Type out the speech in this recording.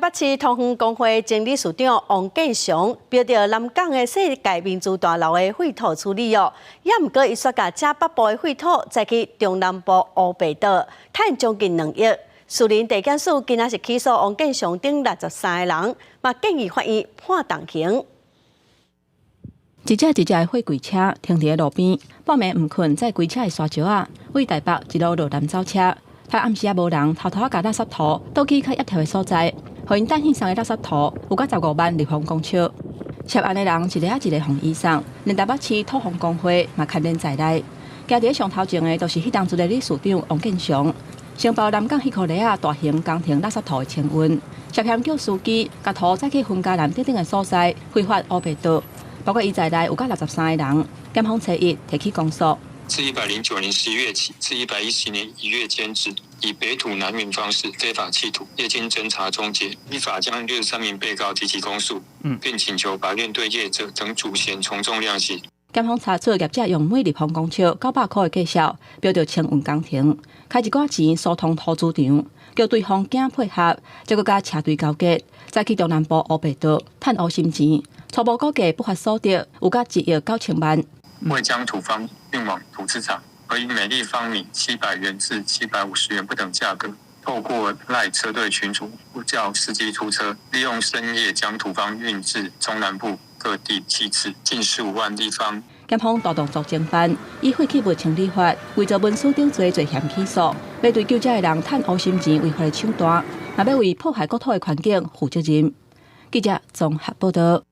北市土方公會前理事長王建祥，標著南港的世界明珠大樓的廢土處理哦，也毋過伊煞共遮北部的廢土載去中南部烏白倒，趁將近2億。士林地檢署今仔是起訴王建祥等63個人，嘛建議法院判重刑。一隻一隻的貨櫃車停佇路邊，半暝毋睏載櫃車的沙石仔，對台北一路落南走車，睇暗時也無人偷偷共垃圾土倒去較協調的所在，予𪜶等運送的垃圾土有甲15萬立方公尺。涉案的人一个仔一个予移送，連台北市土方公會嘛牽連在內。行佇上頭前的，就是彼當陣的理事長王建祥，承包南港彼箍犁仔大型工程垃圾土的清運，涉嫌叫司機共土載去雲嘉南等等的所在，非法烏白倒。包括伊在內有甲63個人，檢方初一提起公訴。自109年11月起，至110年1月間止，以北土南運方式非法棄土，業經偵查終結，依法將63名被告提起公訴，並請求法院對業者等主嫌從重量刑。檢方查出業者用每立方公尺900箍的價數，標著清運工程，開一寡錢疏通土資場，叫對方囝配合，再閣佮車隊勾結，載去中南部烏白倒，趁烏心錢。初步估計不法所得有甲1億9千萬。未將土方運往土資廠，而以每立方米700元至750元不等價格，透過賴車隊群組呼叫司機出車，利用深夜將土方運至中南部各地棄置，近15萬立方。檢方大動作偵辦，以廢棄物清理法、偽造文書等罪罪嫌起訴，欲追究這个人趁烏心錢違法的手段，也欲為破壞國土的環境負責任。記者綜合報道。